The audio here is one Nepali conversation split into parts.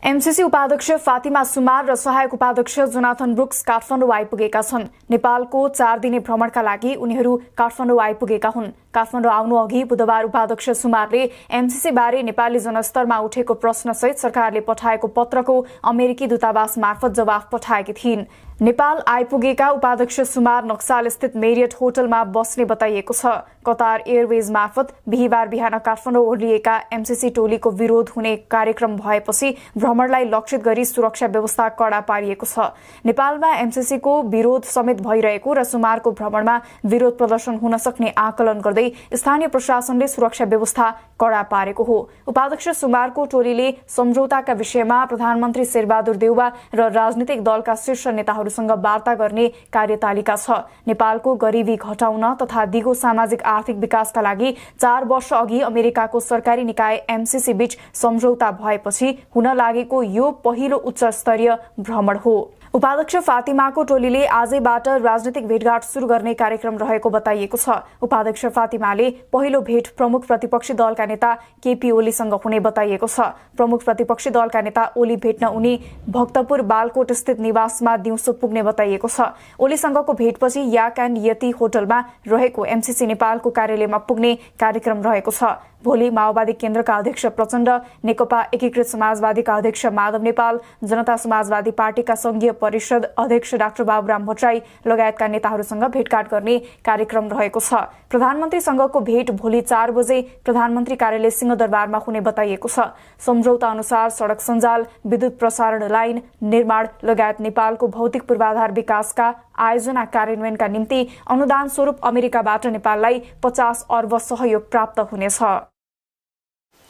एमसीसी उपाध्यक्ष फातिमा सुमार र सहायक उपाध्यक्ष जोनाथन ब्रुक्स काठमाडौँ आइपुगेका छन्। नेपालको 4 दिने भ्रमणका लागि उनीहरू काठमाडौँ आइपुगेका हुन्। काठमाडौँ आउनु अघि बुधबार उपाध्यक्ष सुमारले एमसीसी बारे नेपाली जनस्तरमा उठेको प्रश्नसहित सरकारले पठाएको पत्रको अमेरिकी दूतावास मार्फत जवाफ पठाएकी थिइन्। नेपाल आइपुगेका उपाध्यक्ष सुमार नक्साल स्थित मेरियट होटलमा बस्ने बताइएको छ। कतार एयरवेज मार्फत बिहिबार बिहान काठमाडौँ ओर्लिएका एमसीसी टोलीको विरोध हुने कार्यक्रम भएपछि भ्रमणलाई लक्षित गरी सुरक्षा व्यवस्था कड़ा पारिएको छ। नेपालमा एमसीसीको विरोध समेत भइरहेको र सुमारको भ्रमणमा विरोध प्रदर्शन हुन सक्ने आकलन गर्दै स्थानीय प्रशासनले सुरक्षा व्यवस्था कड़ा पारेको हो। उपाध्यक्ष सुमारको टोलीले सम्झौताका विषयमा प्रधानमन्त्री शेरबहादुर देउवा र राजनीतिक दलका शीर्ष नेताहरूसँग वार्ता गर्ने कार्यतालिका छ। नेपालको गरिबी घटाउन तथा दिगो सामाजिक आर्थिक विकासका लागि 4 वर्ष अघि अमेरिकाको सरकारी निकाय एमसीसी बीच सम्झौता भएपछि हुन लागेको यो पहिलो उच्च स्तरीय भ्रमण हो। उपाध्यक्ष फातिमाको टोलीले आजैबाट राजनीतिक भेटघाट शुरू गर्ने कार्यक्रम रहेको बताइएको छ। उपाध्यक्ष फातिमाले पहिलो भेट प्रमुख प्रतिपक्षी दलका नेता केपी ओलीसँग हुने बताइएको छ। प्रमुख प्रतिपक्षी दलका नेता ओली भेट्न उनी भक्तपुर बालकोट स्थित निवासमा दिउँसो पुग्ने बताइएको छ। ओलीसँगको भेटपछि याक एण्ड यति होटलमा रहेको एमसीसी नेपालको कार्यालयमा पुग्ने कार्यक्रम रहेको छ। भोलि माओवादी केन्द्रका अध्यक्ष प्रचण्ड, नेकपा एकीकृत समाजवादीका अध्यक्ष माधव नेपाल, जनता समाजवादी पार्टीका संघीय परिषद अध्यक्ष डाक्टर बाबुराम भट्टराई लगायतका नेताहरूसँग भेटघाट गर्ने कार्यक्रम रहेको छ। प्रधानमन्त्रीसँगको भेट भोलि 4 बजे प्रधानमन्त्री कार्यालय सिंहदरबारमा हुने बताइएको छ। सम्झौता अनुसार सड़क सञ्जाल, विद्युत प्रसारण लाइन निर्माण लगायत नेपालको भौतिक पूर्वाधार विकासका आयोजना कार्यान्वयनका निम्ति अनुदान स्वरूप अमेरिकाबाट नेपाललाई 50 अर्ब सहयोग प्राप्त हुनेछ।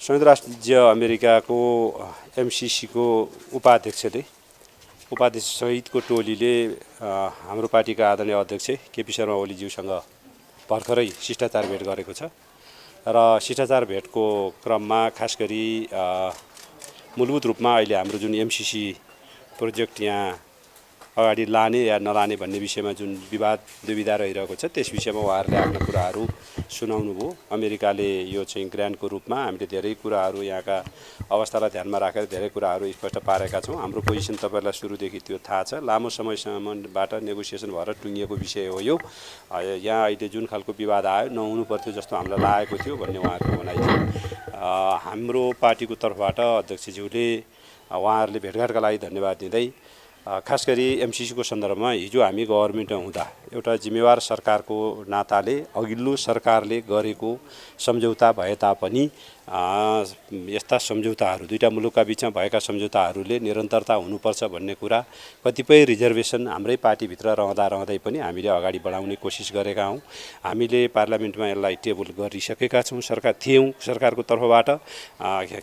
संयुक्त राज्य अमेरिकाको एमसीसीको उपाध्यक्ष सहितको टोलीले हाम्रो पार्टीका आदरणीय अध्यक्ष केपी शर्मा ओलीज्यूसँग भर्खरै शिष्टाचार भेट गरेको छ र शिष्टाचार भेटको क्रममा खास गरी मूलभूत रूपमा अहिले हाम्रो जुन एमसीसी प्रोजेक्ट यहाँ अगाडि लाने या नलाने भन्ने विषयमा जुन विवाद दुविधा रहिरहेको छ त्यस विषयमा उहाँहरूले आफ्ना कुराहरू सुनाउनु भयो। अमेरिकाले यो चाहिँ ग्रान्टको रूपमा हामीले धेरै कुराहरू यहाँका अवस्थालाई ध्यानमा राखेर धेरै कुराहरू स्पष्ट पारेका छौँ। हाम्रो पोजिसन तपाईँलाई सुरुदेखि त्यो थाहा छ। लामो समयसम्मबाट नेगोसिएसन भएर टुङ्गिएको विषय हो यो। यहाँ अहिले जुन खालको विवाद आयो नहुनु पर्थ्यो जस्तो हामीलाई लागेको थियो भन्ने उहाँहरूको भनाइ थियो। हाम्रो पार्टीको तर्फबाट अध्यक्षज्यूले उहाँहरूले भेटघाटका लागि धन्यवाद दिँदै खास गरी एमसीसीको सन्दर्भमा हिजो हामी गभर्मेन्टमा हुँदा एउटा जिम्मेवार सरकारको नाताले अघिल्लो सरकारले गरेको सम्झौता भए तापनि यस्ता सम्झौताहरू दुईटा मुलुकका बीचमा भएका सम्झौताहरूले निरन्तरता हुनुपर्छ भन्ने कुरा कतिपय रिजर्भेसन हाम्रै पार्टीभित्र रहँदै पनि हामीले अगाडि बढाउने कोसिस गरेका हौँ। हामीले पार्लियामेन्टमा यसलाई टेबल गरिसकेका छौँ। सरकारको तर्फबाट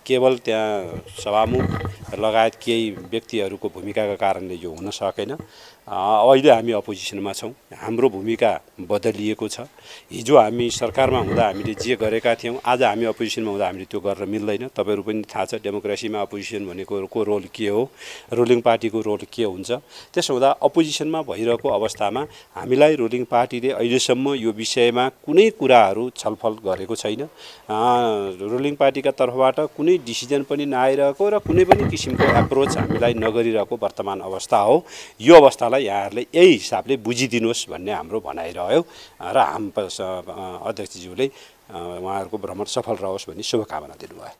केवल त्यहाँ सभामुख लगायत केही व्यक्तिहरूको भूमिकाका कारणले यो हुन सकेन। अहिले हामी अपोजिसनमा छौँ। हाम्रो भूमिका बदलिएको छ। हिजो हामी सरकारमा हुँदा हामीले जे गरेका थियौँ आज हामी अपोजिसनमा हुँदा हामीले त्यो गर्न मिल्दैन। तपाईँहरू पनि थाहा छ डेमोक्रेसीमा अपोजिसन भनेको रोल के हो, रुलिङ पार्टीको रोल के हुन्छ। त्यसो हुँदा अपोजिसनमा भइरहेको अवस्थामा हामीलाई रुलिङ पार्टीले अहिलेसम्म यो विषयमा कुनै कुराहरू छलफल गरेको छैन। रुलिङ पार्टीका तर्फबाट कुनै डिसिजन पनि नआइरहेको र कुनै पनि किसिमको एप्रोच हामीलाई नगरिरहेको वर्तमान अवस्था हो। यो अवस्थालाई यहाँहरूले यही हिसाबले बुझिदिनुहोस् भन्ने हाम्रो भनाइरह्यो र हाम्रो अध्यक्षज्यूले उहाँहरूको भ्रमण सफल रहोस् भन्ने शुभकामना दिनुभयो।